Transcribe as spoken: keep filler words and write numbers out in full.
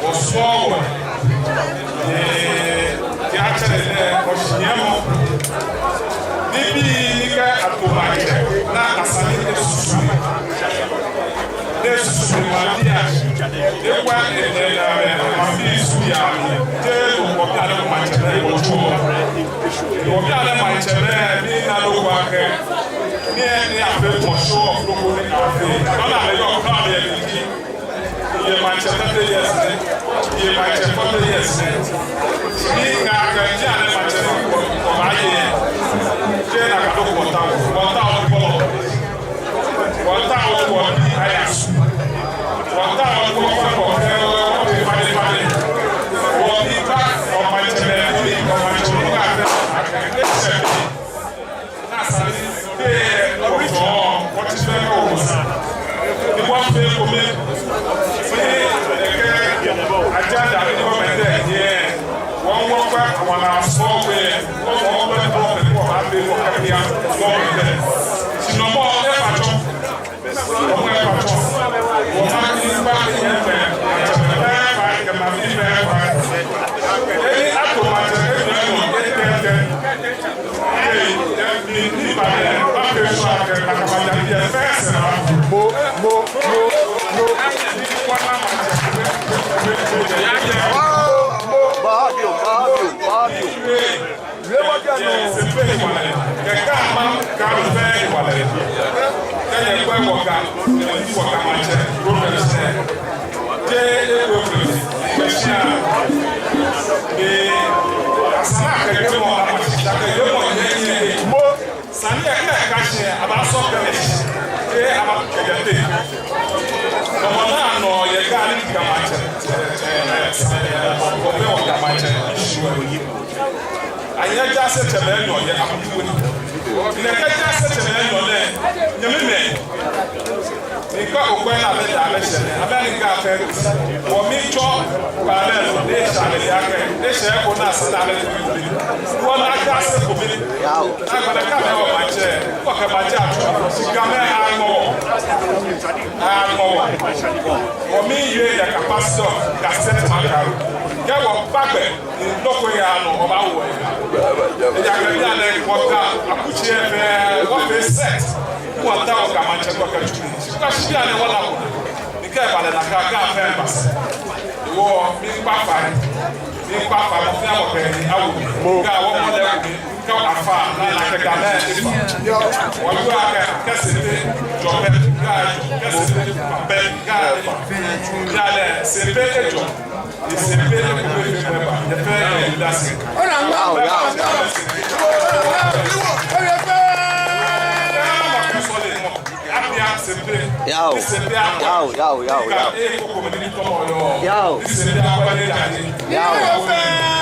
Wɔsɔɔ wɔ, ee, yɛ atsɛ lɛ, wɔshiɛmɔ. Nibii ni kɛ ato maŋtsɛ, ni asa ni esusu. Ni esusu ni mabi ashi. Ekwa enɛ naa mɛ, mafi su ya mi. Te wɔbianɛ maŋtsɛmɛi wɔtsuɔ. Wɔbianɛ maŋtsɛmɛi, mina nɔ ko akɛ, ni, ni afee for show of logo ni afee. Nɔ ni amɛyɔɔ kɛ amɛ yɛ ni. Yɛ maŋtsɛ thirty years nɛ. Yɛ maŋtsɛ forty years nɛ. Miikɛɛ akɛ, bianɛ maŋtsɛ nɔ ko, ko baaye. Te nakai nɔ ko wɔtaoɔ. Wɔtaoɔ ni bɔlɔ. Wɔtaoɔ ni wɔbii aya skul. Wɔtaoɔ ni wɔfɛɛ wɔfɛɛ wɔfee fanefane. Wɔmiiba wɔmaŋtsɛmɛi, wɔmaŋtsɛ nɔ ko akɛ, akɛ, akɛ, akɛ, akɛ, Mo, mo, mo, mo. Baabio, baabio, baabio. Yɛ wɔ jɛ nɔ. Kɛ Ga maŋ, Ga fɛɛ hewalɛ. Kɛ nyɛkwɛ wɔ Ga, nyɛkwɛ wɔ Ga maŋtsɛ, Robert Sɛ. Te eko fɛɛ, mɛshia. Ee, asa akɛ jɛmɔ, akɛ jɛmɔ, nyɛ, nyɛ. Mo. Sane ni ekã shi, abaasɔ kɛ lɛ shi. Ee, abaakɛɛ jɛi. Mɔ naa nɔ yɛ Ga ni Ga maŋtsɛ. Ee, ee, ee, ee, Ga maŋtsɛ. Anyɛ jaasetsɛmɛi enyɔ yɛ Abuja we. Nɛkɛ jaasetsɛmɛi enyɔ nɛɛ, nyɛmimɛi. Mikɛɛ okwɛ naa mɛi daa mɛi shɛ nɛɛ, amɛ ni Ga fɛɛ. Wɔmiitsɔ, ba mɛi, ni esa mɛi akɛ, ni esa eko naa sa naa mɛi. Wɔna jaase ko mli. Yao. Agbɛnɛ kɛ amɛ wɔ maŋtsɛ, wɔkɛ maŋtsɛ atsɔ, shi Gamɛi aŋmɔ wɔ. Aŋmɔ wɔ. Wɔmiiwie yɛ capacity of Ga State Maŋkralo. Kɛ wɔba gbɛ, nɔ ko yaa nɔ, wɔbaawo wɔ. Ejaakɛ bianɛ, wɔ Ga akutsei fɛɛ, wɔfee set. Wɔtaoɔ Ga maŋtsɛ ko kɛ tsu. Shi kɛ shi bianɛ wɔna ko. Mikɛɛ balɛ nakai Ga fɛɛ baa sɛɛ. Ewɔ, miikpa fai. Miikpa fai, mɔ fɛɛ mɔ bɛ ni awo mi. Ga wɔ mɔ lɛ wo mi. Kɛ afã, naa nakai Gamɛi efã. Wɔyɔɔ akɛ, kɛ Sɛmpe jɔ pɛ, Ga ejɔ. Kɛ Sɛmpe ba pɛ, Ga eba. Bianɛ, Sɛmpe ejɔ. Ni Sɛmpe ekome fɛɛ ba. Nyɛfɛɛ nyɛda shi. Yao, yao, yao. Yao. Yao, yao, yao, yao. Yao. Yao.